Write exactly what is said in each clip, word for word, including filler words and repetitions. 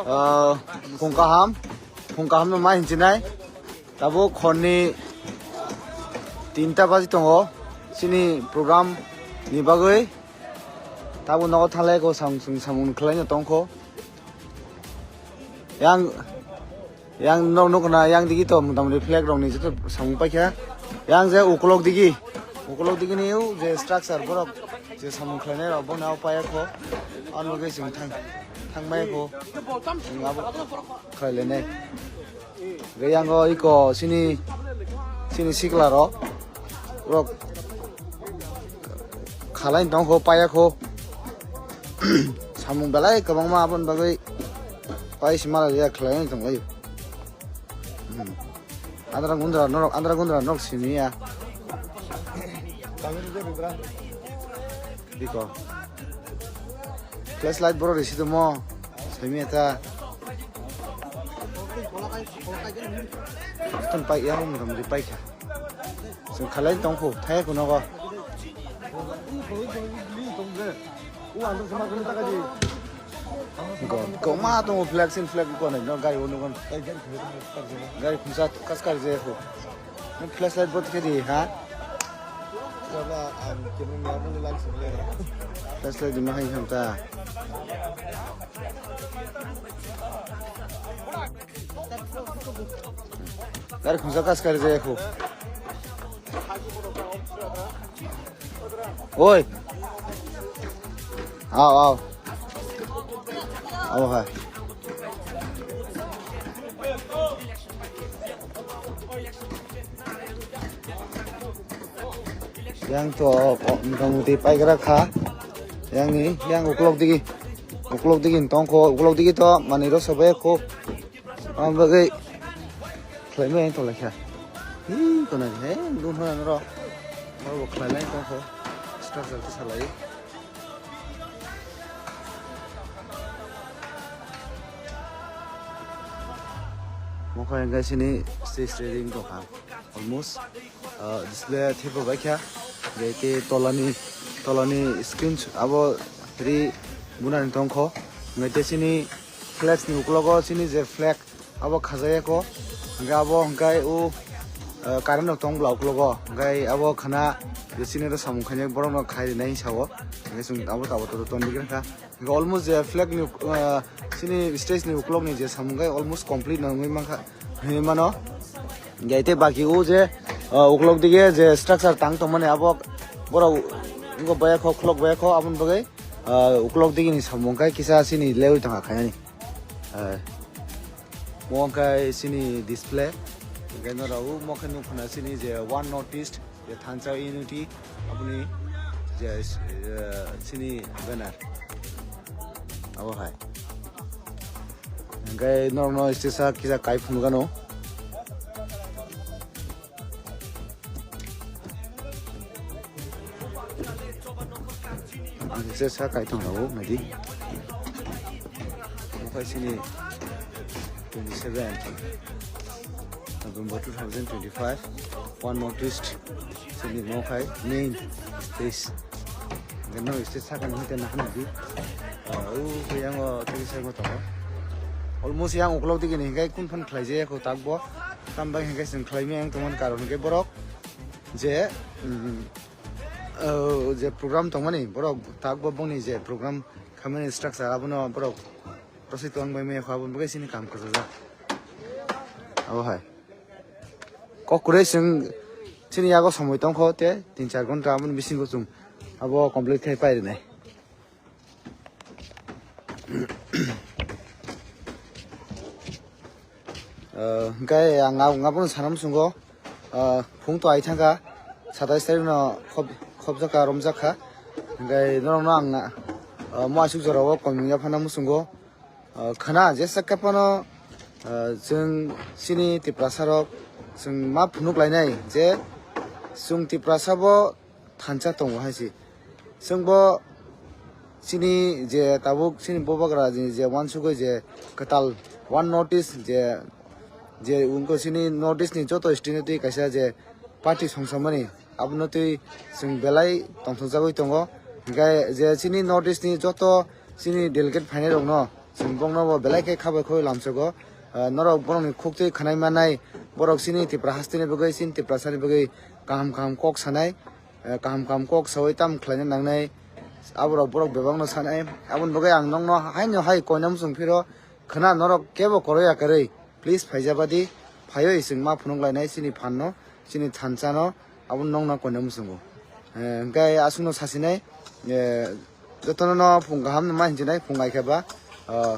Ah, phung kaham, phung kaham no ma hinchinai. Tabuk horni tinta baji tongo. Chini program ni bagwi tabuk nogo thanglai ko sam-, sam-, samung khlai no tongkho. Yang Yang nok nukna yang digi to motamoti flag rok ni joto samung paikha. Yang je ukulok digi, ukulok digi ni o je structure borok je samung khlainai rok bono o paiya kho. Ano ke chwng thang, thangmai kho. Chwng abo khlailainai. Ge yang o iko sini, sini sikla rok, rok khalai tong kho, paiya kho. Samung belai kwbangma aboni bagwi pai si mala ya khlai tong lai. Hmm. Andra gundra norok, andra gundra norok simi ya. Biko. Flashlight boro risi tongmo. Simi ya ta. Tong pai ya, mota moti pai kha. Chwng khalai tong kho, thai kho nogo. Go, go ma tongo flag sin flag ko nai no gari o nukon. Gari khumsa kaskar je kho. Flashlight bot khe di ha. Flashlight di ma hai ham ta. Gari khumsa kaskar je kho. Oi. Ao, ao. Ao hai. Yang to, o, motamoti paigra kha. Yang ni, yang ukulok digi. Ukulok digi tong kho, ukulok digi to mani ro sobe kho. Ang bagwi khlaimai ang tonglaikha. Hi, kono he, dun hora noro. Oro bo khlailai tongkho. Structure khe salai. Mokha hwnkhe sini stage ready wngtongkha. Almost, ah, display thepa baikha. Jai khe tolani, tolani screen abo ri bunani tongkho. Hwnkhe sini flex ni uklogo sini je flag abo khajaya kho, hwnkhe abo hwnkhe o, eh, current rok tong bwla uklogo, hwnkhe abo khana je sini rw samung khainai borok no khai rinai hinsa o, hwnkhe chwng abo tabuk tabuk ton bikhe kha. Hwnkhe almost je flag ni, eh, sini stage ni uklok ni je samung khe almost complete no wngwi mankha, hinwi mano. Hwnkhe tei baki o je, eh, uklok dige je structure tang tongmani abo borok wngkha baya kho, khulok baya kho, aboni bagwi, eh, uklok dige ni samung khe kisa sini lewi tongkha khainani. Eh, mo khe sini display. Hwnkhe norok o mo khe nukphano sini je One North East, je thansa unity, aboni je, eh, sini banner. Abo hai. Hwnkhe norokno stage o kisa kai phunukgano. Ang se sa kai tong rao, nadi. Mo khai sini twenty seven November two thousand twenty five, One North East sini mo khai main stage. Gano stage sakani hwnkhe nahana di. Ah, o khe yang o twenty seven tongo. Almost yang uklok digi ni hwnkhe kun phan khlai jaya kho tak bo. Tam bai hwnkhe chwng khlai maya wng tongmani karon hwnkhe borok je, mm, o je program tongmani borok tak bo bongni je program khamani structure abono borok rosai tong bai maya kho, aboni bagwi chini kam kwchajak. Abo hai. Kok kwrwi chwng chini yago somoi tongkho te tin char ghonta aboni bisingo chwng abo complete khai pai rwnai. Ah, hwnkhe ang, ang abono sana muchungo, ah, phung to ai thangkha, satais tarikno khop-, khopjakha, romjakha. Hwnkhe norokno ang, ah, mo aswk jorao komung yaphana muchungo. Ah, khwna jesa khe phano, ah, chwng chini Tiprasa rok chwng ma phunuk lainai je chwng Tiprasa bo thansa tongo hai se. Chwng bo chini je tabuk chini bubagra je, je uansugwi je kwtal One North East je, je wngkha chini North East ni joto state ni twi kaisa je party songsamani abono twi chwng belai tongthokjagwi tongo. Hwnkhe je chini North East ni joto Chini delegate phainai rokno chwng bokno bo belai khe khabai khoi lamsogo. Ah, norok borokni khuktwi khwnai manai, borok chini Tipra hasteni bagwi, chini Tiprasani bagwi kaham kaham kok sanai, eh, kaham kaham kok sawi tam khlaina nangnai, aborok borok bebakno sanai. Aboni bagwi ang nokno haino hai koina muchung phiro khwna norok kebo koroi ya kwrwi. Please phaijabadi, phaiwi chwng ma phunuk lainai chini phanno, chini thansa no, abo nokno koina muchungo. Eh, hwnkhe aswkno sasinai, eh, jotono no phung kaham no ma hinjinai, phung ai khe ba, ah,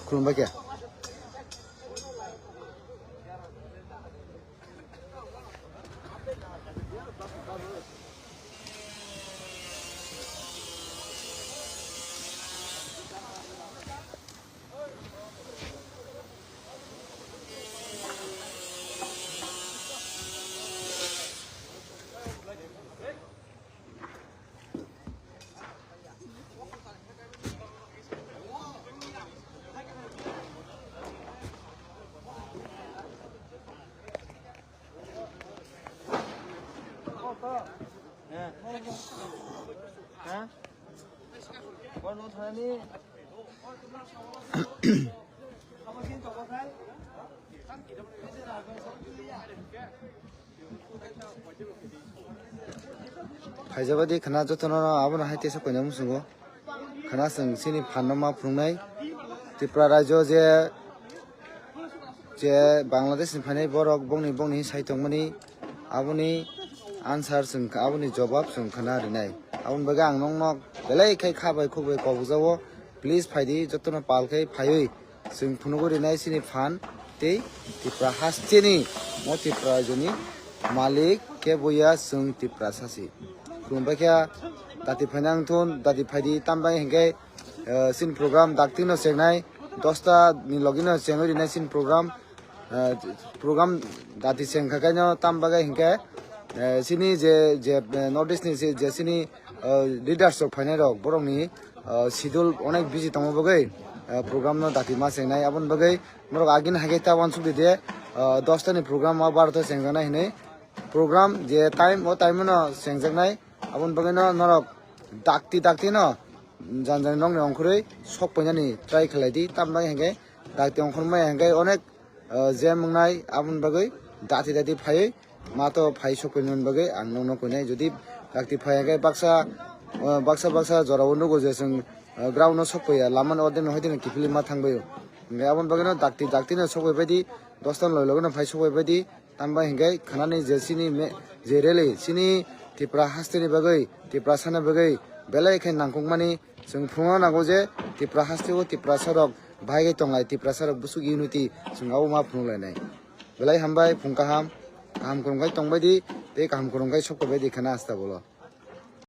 khulumbai khe. Phaijabadi khwna jotono abono hai teisa koina muchungo. Khwna chwng chini phanno ma phunuknai. Tripura rajyo je, je Bangladesh ni phainai borok bongni, bongni sai tongmani, aboni answer chwng, aboni jobab chwng khwna rinai. Aboni bagwi ang nokno belai khai kha bai khuk bai kobokjago. Please phaidi, jotono pal khai phaiwi chwng phunugo rinai chini phan tei Tripura hasteni, mo Tripura rajyoni malik khe buya chwng Tiprasa si. Khulumbai khe dati phaina wngthun, dati phaidi tambai hinkhe, eh, chini program dakti no chengnai, dosta ni logi no chengwi rinai chini program, eh, program dati chengkha khe no tam bagwi hinkhe, eh, chini je, je, eh, North East ni je, je chini, eh, leaders rok phainai rok borokni, eh, schedule onek busy tongma bagwi, eh, program no dati ma chengnai. Aboni bagwi borok agini hai khe ta uansukdi de, eh, dosta ni program o baro ta chengjaknai hinwi. Program je time, o time no chengjaknai. Aboni bagwi no norok dakti dakti no jan jan nokni ongkhorwi sok painani try khlai di. Tamni bagwi hinkhe dakti ongkhormaya hinkhe onek, eh, jam wngnai. Aboni bagwi dakti dakti phaiwi ma to phai sok painani bagwi ang nokno koinai. Jodi dakti phai hinkhe baksa, eh, baksa baksa jorao nugo je chwng, eh, ground no sok paiya, lama no ordek no hoidino kiphilwi ma thangbaio. Hinkhe aboni bagwi no dakti dakti no sok pai baidi, dosta ni logi logi no phai sok pai baidi. Tambai hinkhe khwnani je chini me-, je rally chini Tripura hasteni bagwi, Tiprasani bagwi belai khe nangkukmani. Chwng phunukna nango je Tripura hasteo Tiprasarok bahai khe tonglai, Tiprasarok bwswk unity, chwng abo ma phunuk lainai. Belai hambai, phung kaham, kaham kwrwng khe tongbai di, tei kaham kwrwng khe sok pai bai di khwna asta bolo.